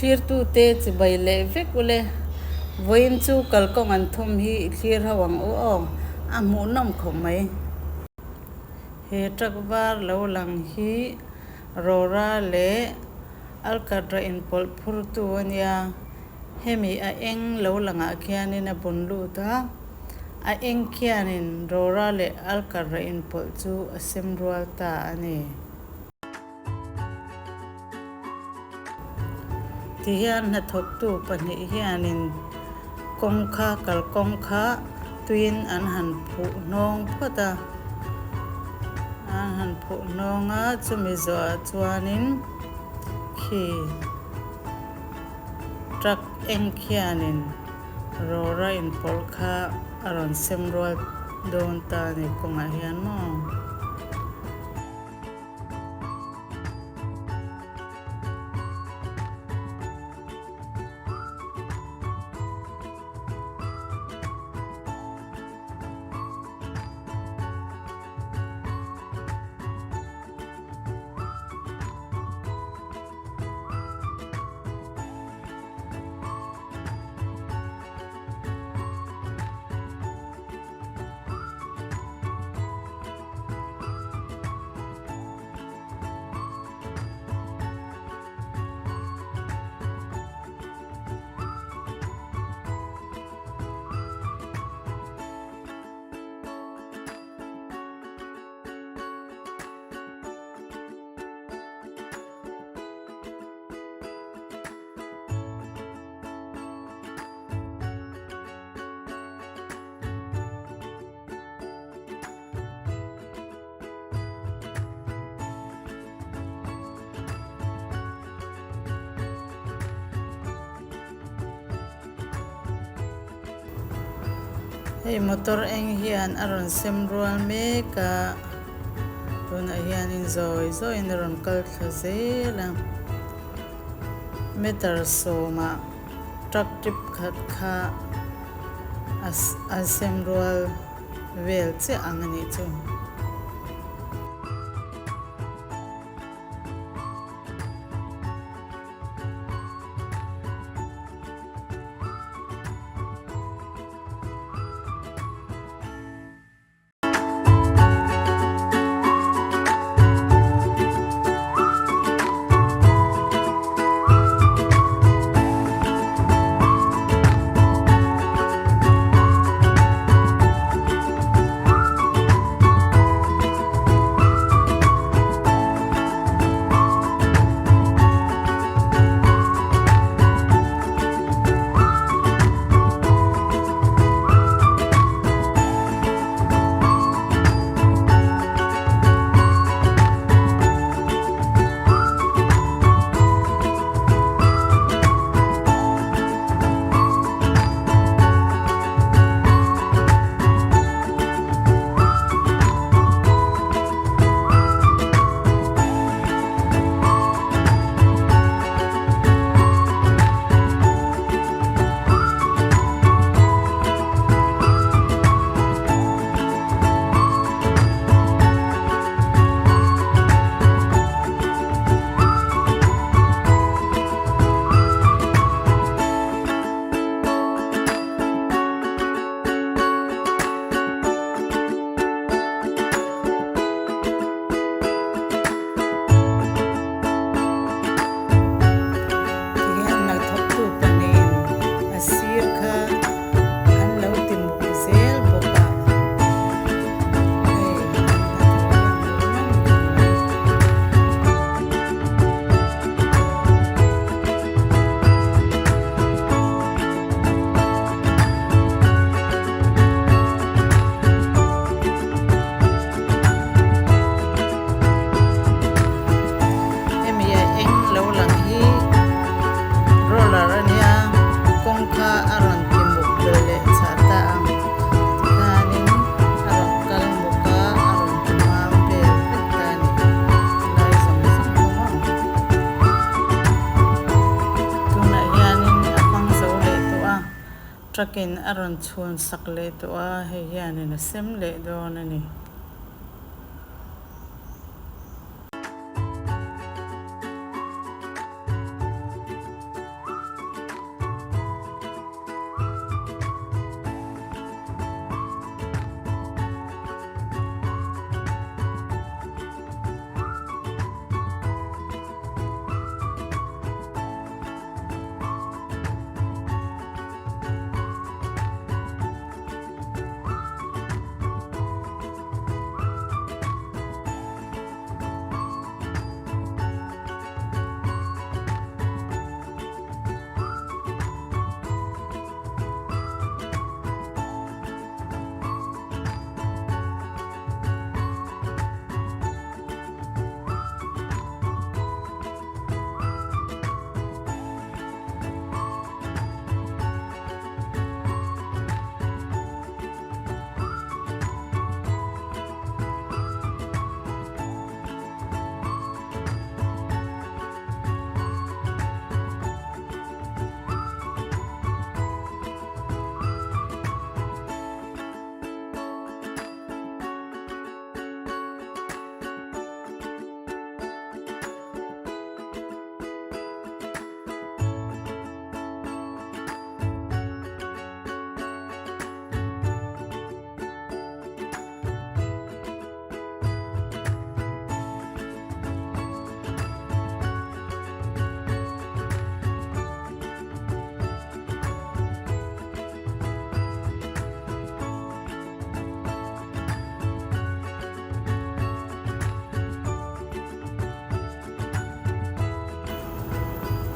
Thlirtute chibai leh vek ule. Vawiin chu kalkawng an thawm hi i thlir ho ang u aw, a hmuhnawm khawp mai. He truck var lo lang hi Rora leh Alkatra inpawlh phurtu a nia. Hemi a eng lo langah khianin a bun lut a, a eng khianin Rora leh Alkatra inpawlh chu a sem rual ta a ni. Tihian hnathawktu pahnih hianin kawngkha kalkawng kha tuiin an han phuh hnawng phawt a, an han phuh hnawng a, chumi zawhah chuanin khi truck eng khianin rawra inpawlh kha a rawn sem rual dawn ta a ni kawngah hian maw. Hei motor eng hian a rawn sem rual mek a, tunah hianin zawi zawiin a rawn kal thla zel a, meter sawmah truck trip khat kha a sem rual vel chiah ang a nih chu. Tihian hnathawktu pahnihin a sir kha an lo ti muk zel bawk a, hei an hnathawh hi a hmuhnawm khawp mai. Hemi a eng lo lang hi roller a nia kawng kha a rawn ti muk belh leh chhah ta ang tikhanin a rawn kal muk a a rawn ti mam vel vek ta a ni tilai zawng zawng kha maw tunah hianin a hmang zo leh tawh a truck in a rawn chhun sak leh tawh a hei hianin a sem leh dawn a ni.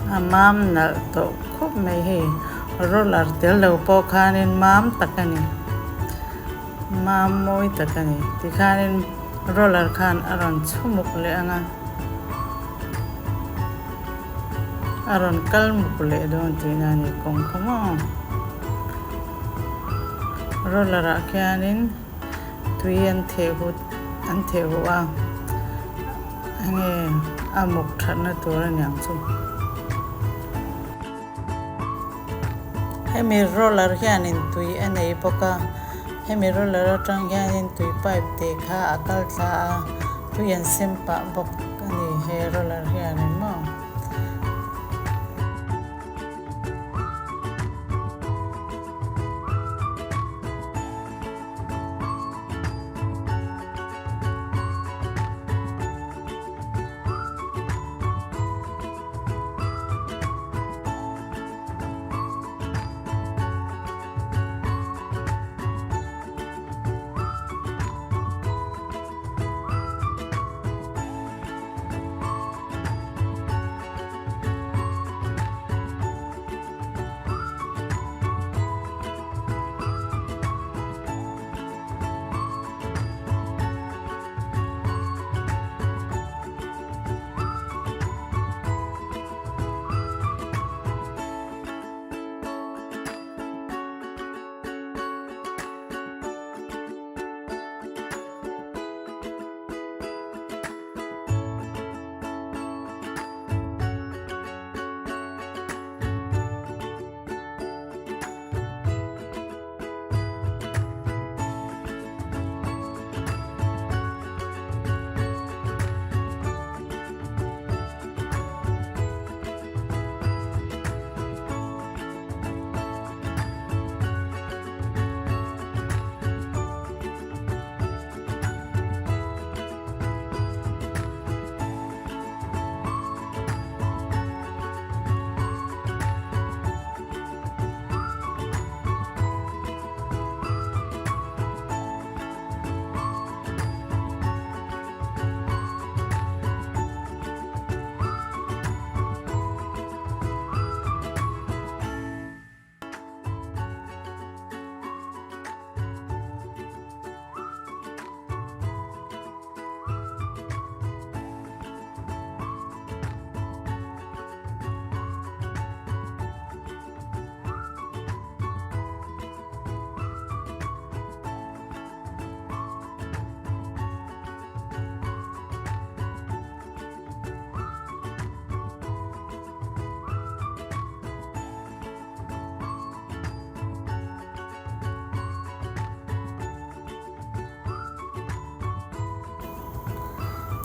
A mam nalh tawh khawp mai hei roller tel lo pawh khanin mam tak a ni mam mawi tak a ni tikhanin roller khan a rawn chhumuk leh ang a a rawn kal muk leh dawn tihna a ni kawng kha maw roller ah khianin tui an theh hut an theh huh a. Enge a muk thatna tur a niang chu. Hemi roller hianin tui a nei bawk a, hemi roller atang hianin tui pipe te kha a kal thla a, tui an sem pah bawk a ni he roller hianin maw.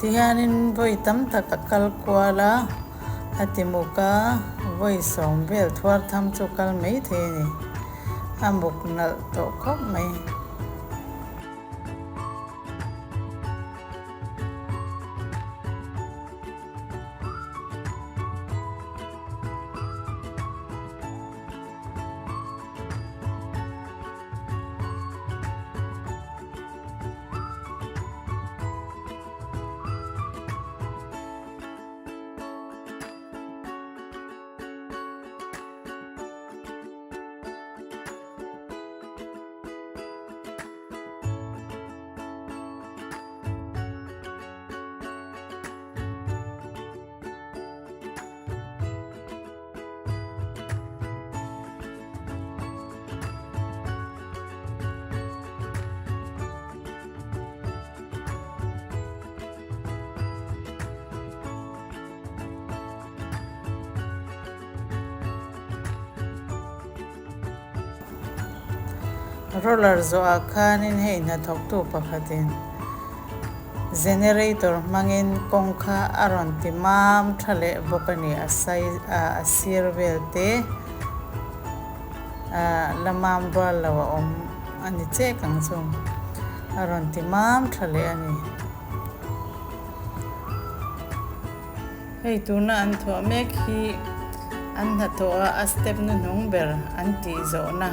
Tihianin vawi tam tak a kal kual a, a ti muk a, vawi sawm vel thuar tham chu kal mai thei a ni. A muk nalh tawh khawp mai. Roller zawhah khanin hei hnathawktu pakhatin generator hmangin kawng kha a rawn ti mam tha leh bawk a ni a sai a sir vel te ah la mam rual lo a awm a ni chek ang chu a rawn ti mam tha leh a ni. Hei tuna an thawh mek hi an hnathawh a a step hnuhnung ber an tih zawhna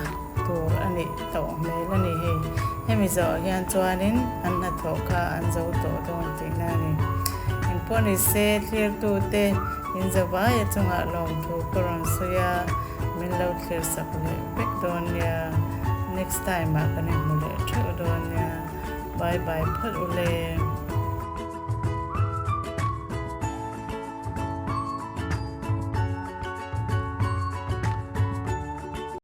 tur a nih tawh hmel a ni hei. Hemi zawhah hian chuanin an hnathawh kha an zo tawh dawn tihna a ni. Engpawh ni se thlirtute In zavaia chungah lawmthu ka rawn sawi a, min lo thlir sak leh vek dawn nia. Next time ah kan inhmu leh theuh dawn nia. Bye bye phawt ule.